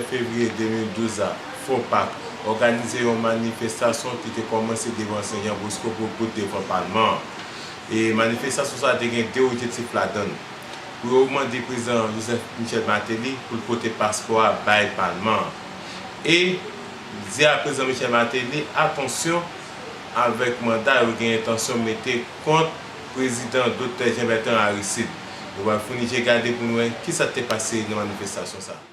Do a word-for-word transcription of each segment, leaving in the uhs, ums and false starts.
Fevriye de mil douz la, Fopak òganize yon manifestasyon ki te kòmanse devan Sen Jan Bosko pou bout devan palman an. E manifestasyon sa a te gen de objektif ladan l. Pou yo mande prezidan Joseph Michel Martelly pou l pote paspò a bay palman an. E di a prezidan Michel Martelly, atansyon avèk manda yo gen entansyon mete kont prezidan Doktè Jean Bertrand Aristide. Nou pral founi je gade pou nou wè kisa k te pase nan manifestasyon sa a.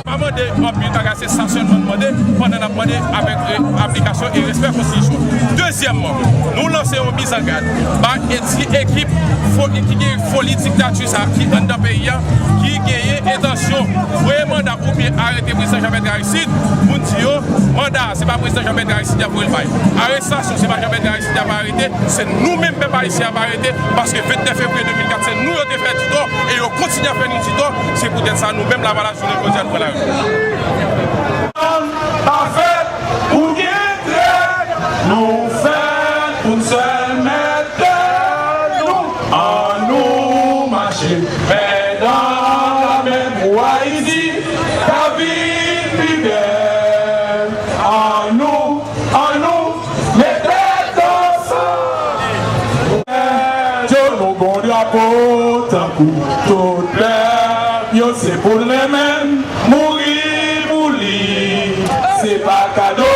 Pa mande anpil bagay, se sa sèlman n mande pandan n ap mande avèk re-, aplikasyon e respè konstitisyon. Dezyèmman, nou lanse yon mizangad ba e-, ti ekip fo-, ki gen foli diktati sa ki anndan peyi a, ki genyen entansyon voye manda oubyen arete prezidan Jean Bertrand Aristide, pou n di yo, manda a, se pa prezidan Jean Bertrand Aristide y ap voye l bay. Arestasyon, se pa Jean Bertrand Aristide y ap arete, se nou menm pèp ayisyen y ap arete, paske vennèf fevriye de mil kat, se nou yo te fè di tò, e yo kontinye ap fè nou di tò. Se poutèt sa, nou menm Lavalas, jounen jodi a, nou pran lari. Pa fèt pou gen trèt, nou fèt pou n sèl mèt tèt nou. Annou mache, men nan lame pou Ayiti ka vin pi bèl. Annou, annou met tèt ansanm. Yo, nou gon drapo tankou tout pèp yo, se pou n renmen n, mouri pou li. Se pa kado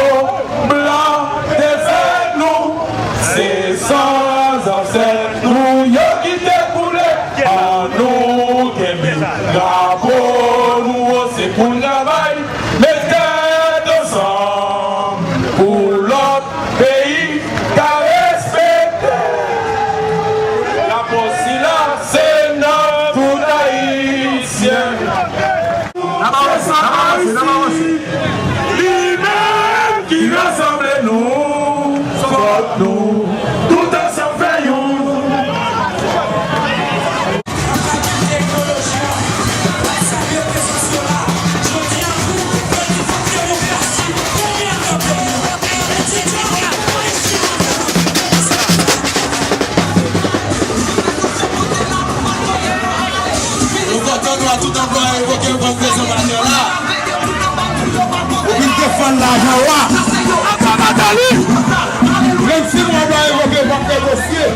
blan te fè nou, se san zansèt nou yo ki te koule. Annou kenbe drapo nou wo, se pou n travay, met tèt ansanm pou lòt peyi ka respekte. Drapo sila se nan tout Ayisyen. N ap avanse, n ap avanse, n ap avanse. Li menm ki rasanble nou, fòk nou tout ansanm fè youn. Nou kontan nou a tout anplwaye revoke yo pran prezan maten la. Ou vin defann lajan w a. Apa Mateli! Menm si nou anplwaye revoke yo p ap negosye.